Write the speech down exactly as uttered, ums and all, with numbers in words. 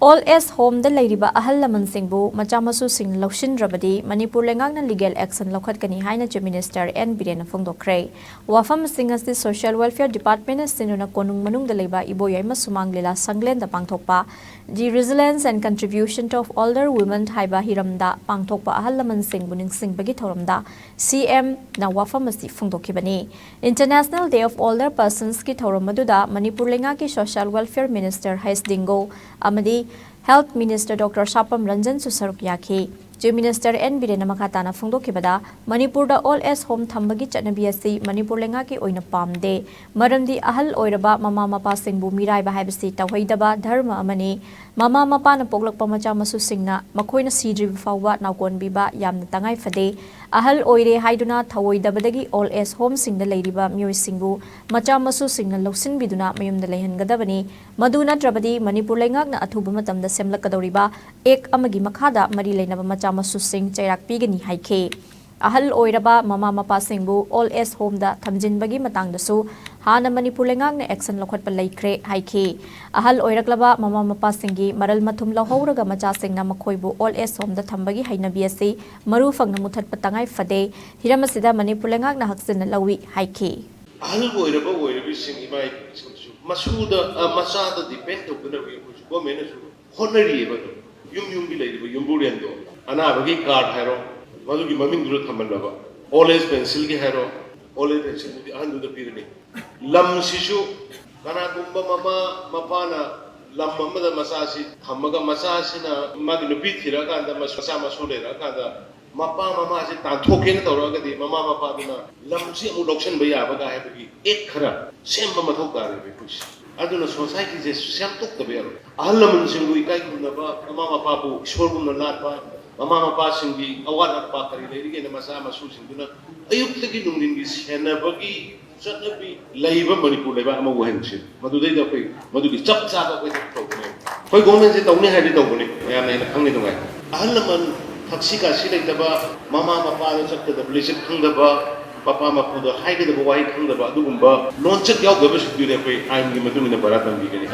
Old age ꯍꯣꯝꯗ ꯂꯩꯔꯤꯕ ꯑꯍꯜ ꯂꯃꯟꯁꯤꯡꯕꯨ ꯃꯆꯥ ꯃꯁꯨꯁꯤꯡꯅ ꯂꯧꯁꯤꯟꯗ꯭ꯔꯕꯗꯤ ꯃꯅꯤꯄꯨꯔ ꯂꯩꯉꯥꯛꯅ ꯂꯤꯒꯦꯜ ꯑꯦꯛꯁꯟ ꯂꯧꯈꯠꯀꯅꯤ ꯍꯥꯏꯅ ꯆꯤꯐ ꯃꯤꯅꯤꯁꯇꯔ ꯑꯦꯟ ꯕꯤꯔꯦꯟꯅ ꯐꯣꯡꯗꯣꯛꯈ꯭ꯔꯦ꯫ ꯋꯥꯐꯝꯁꯤꯡ ꯑꯁꯤ ꯁꯣꯁꯤꯌꯦꯜ ꯋꯦꯜꯐꯤꯌꯔ ꯗꯤꯄꯥꯔꯠꯃꯦꯟꯅ ꯁꯤꯟꯗꯨꯅ ꯀꯣꯅꯨꯡ ꯃꯅꯨꯡꯗ ꯂꯩꯕ ꯏꯕꯣꯌꯥꯏꯃ ꯁꯨꯃꯥꯡ ꯂꯤꯂꯥ ꯁꯪꯂꯦꯟꯗ ꯄꯥꯡꯊꯣꯛꯄ ꯗꯤ ꯔꯤꯖꯤꯂꯦꯟꯁ and contribution of older woman ꯍꯥꯏꯕ ꯍꯤꯔꯝꯗ ꯄꯥꯡꯊꯣꯛꯄ ꯑꯍꯜ ꯂꯃꯟꯁꯤꯡꯕꯨ ꯅꯤꯡꯁꯤꯡꯕꯒꯤ ꯊꯧꯔꯝꯗ ꯁꯤ ꯑꯦꯝꯅ ꯋꯥꯐꯝ ꯑꯁꯤ ꯐꯣꯡꯗꯣꯛꯈꯤꯕꯅꯤ꯫ ꯏꯟꯇꯔꯅꯦꯁꯅꯦꯜ ꯗꯦ ꯑꯣꯐ ꯑꯣꯜꯗꯔ ꯄꯔꯁꯟꯁꯀꯤ ꯊꯧꯔꯝ ꯑꯗꯨꯗ ꯃꯅꯤꯄꯨꯔ ꯂꯩꯉꯥꯛꯀꯤ ꯁꯣꯁꯤꯌꯦꯜ ꯋꯦꯜꯐꯤꯌꯔ ꯃꯤꯅꯤꯁꯇꯔ ꯍꯩꯁ ꯗꯤꯡꯒꯣ ꯑꯃꯗꯤ ꯍꯦꯜꯊ ꯃꯤꯅꯤꯁꯇꯔ ꯗꯣꯛꯇꯔ ꯁꯥꯄꯝ ꯔꯟꯖꯟꯁꯨ ꯁꯔꯨꯛ ꯌꯥꯈꯤ꯫ ꯆꯤꯐ ꯃꯤꯅꯤꯁꯇꯔ ꯑꯦꯟ ꯕꯤꯔꯦꯟꯅ ꯃꯈꯥ ꯇꯥꯅ ꯐꯣꯡꯗꯣꯛꯈꯤꯕꯗ, ꯃꯅꯤꯄꯨꯔꯗ ꯑꯣꯜ ꯑꯦꯖ ꯍꯣꯝ ꯊꯝꯕꯒꯤ ꯆꯠꯅꯕꯤ ꯑꯁꯤ ꯃꯅꯤꯄꯨꯔ ꯂꯩꯉꯥꯛꯀꯤ ꯑꯣꯏꯅ ꯄꯥꯝꯗꯦ꯫ ꯃꯔꯝꯗꯤ ꯑꯍꯜ ꯑꯣꯏꯔꯕ ꯃꯃꯥ ꯃꯄꯥꯁꯤꯡꯕꯨ ꯃꯤꯔꯥꯏꯕ ꯍꯥꯏꯕꯁꯤ ꯇꯧꯍꯩꯗꯕ ꯙꯔꯃ ꯑꯃꯅꯤ꯫ ꯃꯃꯥ ꯃꯄꯥꯅ ꯄꯣꯛꯂꯛꯄ ꯃꯆꯥ ꯃꯁꯨꯁꯤꯡꯅ ꯃꯈꯣꯏꯅ ꯁꯤꯗ꯭ꯔꯤꯕ ꯐꯥꯎꯕ ꯅꯥꯎꯀꯣꯟꯕꯤꯕ ꯌꯥꯝꯅ ꯇꯉꯥꯏ ꯐꯗꯦ꯫ ꯑꯍꯜ ꯑꯣꯏꯔꯦ ꯍꯥꯏꯗꯨꯅ ꯊꯧꯑꯣꯏꯗꯕꯗꯒꯤ ꯑꯣꯜ ꯑꯦꯖ ꯍꯣꯝꯁꯤꯡꯗ ꯂꯩꯔꯤꯕ ꯃꯤꯑꯣꯏꯁꯤꯡꯕꯨ ꯃꯆꯥ ꯃꯁꯨꯁꯤꯡꯅ ꯂꯧꯁꯤꯟꯕꯤꯗꯨꯅ ꯃꯌꯨꯝꯗ ꯂꯩꯍꯟꯒꯗꯕꯅꯤ꯫ ꯃꯗꯨ ꯅꯠꯇ꯭ꯔꯕꯗꯤ ꯃꯅꯤꯄꯨꯔ ꯂꯩꯉꯥꯛꯅ ꯑꯊꯨꯕ ꯃꯇꯝꯗ ꯁꯦꯝꯂꯛꯀꯗꯧꯔꯤꯕ ꯑꯦꯛ ꯑꯃꯒꯤ ꯃꯈꯥꯗ ꯃꯔꯤ ꯂꯩꯅꯕ ꯃꯆꯥ ꯃꯁꯨꯁꯤꯡ ꯆꯩꯔꯥꯛ ꯄꯤꯒꯅꯤ ꯍꯥꯏꯈꯤ꯫ ꯑꯍꯜ ꯑꯣꯏꯔꯕ ꯃꯃꯥ ꯃꯄꯥꯁꯤꯡꯕꯨ ꯑꯣꯜ ꯑꯦꯖ ꯍꯣꯝꯗ ꯊꯝꯖꯤꯟꯕꯒꯤ ꯃꯇꯥꯡꯗꯁꯨ ꯍꯥꯟꯅ ꯃꯅꯤꯄꯨꯔ ꯂꯩꯉꯥꯛꯅ ꯑꯦꯛꯁꯟ ꯂꯧꯈꯠꯄ ꯂꯩꯈ꯭ꯔꯦ ꯍꯥꯏꯈꯤ꯫ ꯑꯍꯜ ꯑꯣꯏꯔꯛꯂꯕ ꯃꯃꯥ ꯃꯄꯥꯁꯤꯡꯒꯤ ꯃꯔꯜ ꯃꯊꯨꯝ ꯂꯧꯍꯧꯔꯒ ꯃꯆꯥꯁꯤꯡꯅ ꯃꯈꯣꯏꯕꯨ ꯑꯣꯜ ꯑꯦꯖ ꯍꯣꯝꯗ ꯊꯝꯕꯒꯤ ꯍꯩꯅꯕꯤ ꯑꯁꯤ ꯃꯔꯨ ꯐꯪꯅ ꯃꯨꯊꯠꯄ ꯇꯉꯥꯏ ꯐꯗꯦ꯫ ꯍꯤꯔꯝ ꯑꯁꯤꯗ ꯃꯅꯤꯄꯨꯔ ꯂꯩꯉꯥꯛꯅ ꯍꯛꯆꯤꯟꯅ ꯂꯧꯏ ꯍꯥꯏꯈꯤ꯫ ꯑꯍꯜ ꯑꯣꯏꯔꯕ ꯑꯣꯏꯔꯕꯤꯁꯤꯡ, ꯏꯃꯥ ꯏꯕꯦꯟꯁꯤꯡꯁꯤꯁꯨ ꯃꯁꯨꯗ, ꯑ, ꯃꯆꯥꯗ ꯗꯤꯄꯦꯟ ꯇꯧꯗꯅꯕꯒꯤ ꯑꯩꯈꯣꯏꯁꯨ ꯒꯣꯔꯃꯦꯟꯅꯁꯨ ꯍꯣꯠꯅꯔꯤꯑꯕ꯫ ꯑꯗꯨꯝ ꯌꯨꯝ ꯌꯨꯝꯒꯤ ꯂꯩꯔꯤꯕ ꯌꯨꯝꯕꯨꯔꯦꯟꯗꯣ, ꯑꯅꯥꯕꯒꯤ ꯀꯥꯔꯗ ꯍꯥꯏꯔꯣ, ꯃꯗꯨꯒꯤ ꯃꯃꯤꯡꯗꯨꯗ ꯊꯝꯍꯜꯂꯕ, ꯑꯣꯜ ꯑꯦꯖ ꯄꯦꯟꯁꯤꯜꯒꯤ ꯍꯥꯏꯔꯣ, ꯑꯣꯜ ꯑꯦꯖ ꯄꯦꯟꯁꯤꯜꯗꯨꯗꯤ ꯑꯍꯟꯗꯨꯗ ꯄꯤꯔꯅꯤ꯫ ꯂꯝꯁꯤꯁꯨ ꯀꯅꯥꯒꯨꯝꯕ ꯃꯃꯥ ꯃꯄꯥꯅ ꯂꯝ ꯑꯃꯗ ꯃꯆꯥꯁꯤ ꯊꯝꯃꯒ, ꯃꯆꯥꯁꯤꯅ ꯃꯥꯒꯤ ꯅꯨꯄꯤ ꯊꯤꯔꯛꯑꯀꯥꯟꯗ, ꯃꯆꯥ ꯃꯁꯨ ꯂꯩꯔꯛꯑꯀꯥꯟꯗ, ꯃꯄꯥ ꯃꯃꯥꯁꯦ ꯇꯥꯟꯊꯣꯛꯀꯦꯅ ꯇꯧꯔꯛꯑꯒꯗꯤ, ꯃꯃꯥ ꯃꯄꯥꯗꯨꯅ ꯂꯝꯁꯤ ꯑꯃꯨꯛ ꯂꯧꯁꯤꯟꯕ ꯌꯥꯕꯒ ꯍꯥꯏꯕꯒꯤ ꯑꯦꯛ ꯈꯔ ꯁꯦꯝꯕ ꯃꯊꯧ ꯇꯥꯔꯦꯕ ꯑꯩꯈꯣꯏꯁꯦ꯫ ꯑꯗꯨꯅ ꯁꯣꯁꯥꯏꯇꯤꯁꯦ ꯁꯦꯝꯗꯣꯛꯇꯕ ꯌꯥꯔꯣꯏ꯫ ꯑꯍꯜ ꯂꯃꯟꯁꯤꯡꯕꯨ ꯏꯀꯥꯏ ꯈꯨꯝꯅꯕ, ꯃꯃꯥ ꯃꯄꯥꯕꯨ ꯏꯁꯣꯔꯒꯨꯝꯅ ꯂꯥꯠꯄ, ꯃꯃꯥ ꯃꯄꯥꯁꯤꯡꯒꯤ ꯑꯋꯥꯠ ꯑꯄꯥ ꯀꯔꯤ ꯂꯩꯔꯤꯒꯦꯅ ꯃꯆꯥ ꯃꯁꯨꯁꯤꯡꯗꯨꯅ ꯑꯌꯨꯛꯇꯒꯤ ꯅꯨꯡꯊꯤꯟꯒꯤ ꯁꯦꯟꯅꯕꯒꯤ ꯆꯠꯅꯕꯤ ꯂꯩꯕ ꯃꯅꯤꯄꯨꯔ ꯂꯩꯕꯥꯛ ꯑꯃ ꯑꯣꯏꯍꯟꯁꯤ꯫ ꯃꯗꯨꯗꯩꯗ ꯑꯩꯈꯣꯏ ꯃꯗꯨꯒꯤ ꯆꯞ ꯆꯥꯕ ꯑꯩꯈꯣꯏ ꯊꯕꯛ ꯇꯧꯒꯅꯤ꯫ ꯑꯩꯈꯣꯏ ꯒꯣꯔꯃꯦꯟꯁꯦ ꯇꯧꯅꯤ ꯍꯥꯏꯔꯗꯤ ꯇꯧꯒꯅꯤ, ꯃꯌꯥꯝꯅ ꯍꯦꯟꯅ ꯈꯪꯉꯤ ꯑꯗꯨꯉꯥꯏ꯫ ꯑꯍꯜ ꯂꯃꯟ ꯊꯛꯁꯤ ꯈꯥꯁꯤ ꯂꯩꯇꯕ, ꯃꯃꯥ ꯃꯄꯥꯗ ꯆꯠꯀꯗꯕ ꯂꯤꯆꯠ ꯈꯪꯗꯕ, ꯃꯄꯥ ꯃꯄꯨꯗ ꯍꯥꯏꯒꯗꯕ ꯋꯥꯍꯩ ꯈꯪꯗꯕ, ꯑꯗꯨꯒꯨꯝꯕ ꯂꯣꯟꯆꯠ ꯌꯥꯎꯗꯕꯁꯤꯡꯗꯨꯗꯤ ꯑꯩꯈꯣꯏ ꯑꯥꯏꯟꯒꯤ ꯃꯇꯨꯡ ꯏꯟꯅ ꯕꯔꯥ ꯇꯝꯕꯤꯒꯅꯤ꯫